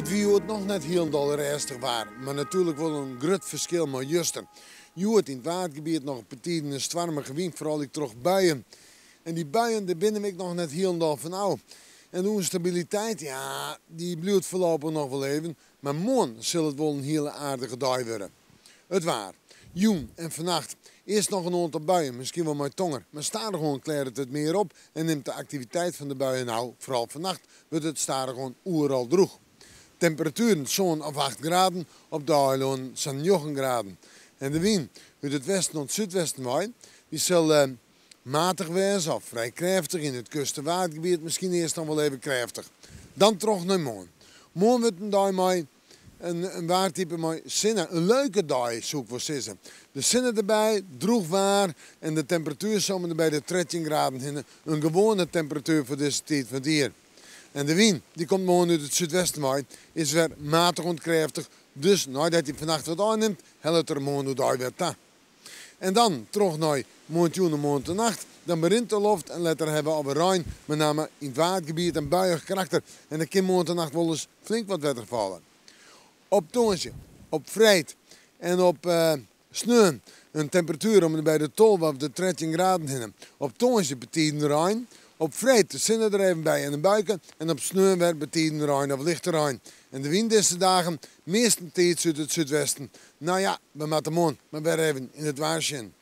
It wie hjoed noch net hielendal rêstich waar, mar natuerlik wol in grut ferskil mei juster. Hjoed yn it Waadgebiet noch betiden in stoarmige wyn, foaral ek troch buien. En dy buien, dêr binne we ek noch net hielendal fan ôf. En de ûnstabiliteit, ja, dy bliuwt foarlopich noch wol even, mar moarn sil it wol in hiele aardige dei wurde. It waar. Jûn en fannacht earst noch in oantal buien, miskien wol mei tonger, mar stadichoan klearret it mear op en nimt de aktiviteit fan de buien ôf. Foaral fannacht wurdt it stadichoan oeral drûch. Temperatueren sân of acht graden, op de eilannen sa'n njoggen graden. En de wyn út it westen oant súdwesten wei, dy sil matich wêze of frij krêftich, yn it kust- en Waadgebiet miskien earst noch wol even krêftich. Dan troch nei moarn. Moarn wurdt in dei mei in waartype mei sinne. In leuke dei, soe ik wol sizze. De sinne derby, drûch waar en de temperatuer sil om en by de 13 graden hinne. In gewoane temperatuer foar dizze tiid fan it jier. En de wyn, dy komt moarn út it súdwesten wei, is wer matich oant krêftich. Dus neidat hy fannacht wat ôfnimt, hellet er moarn oerdei wer ta. En dan troch nei moarntejûn en moarntenacht. Dan berint de loft en letter hawwe we alwer rein, mei namme yn it Waadgebiet in buiïch karakter. En der kin moarntenacht wolris flink wat wetter falle. Op tongersdei, op freed en op sneon in temperatuer om en by de 12 of de 13 graden hinne. Op tongersdei betiden rein, op freed de sinne der even by en in buike en op sneon wer betiden rein of lichte rein. En de wyn dizze dagen meastentiids út it súdwesten. No ja, we moatte moarn mar wer even yn it waar sjen.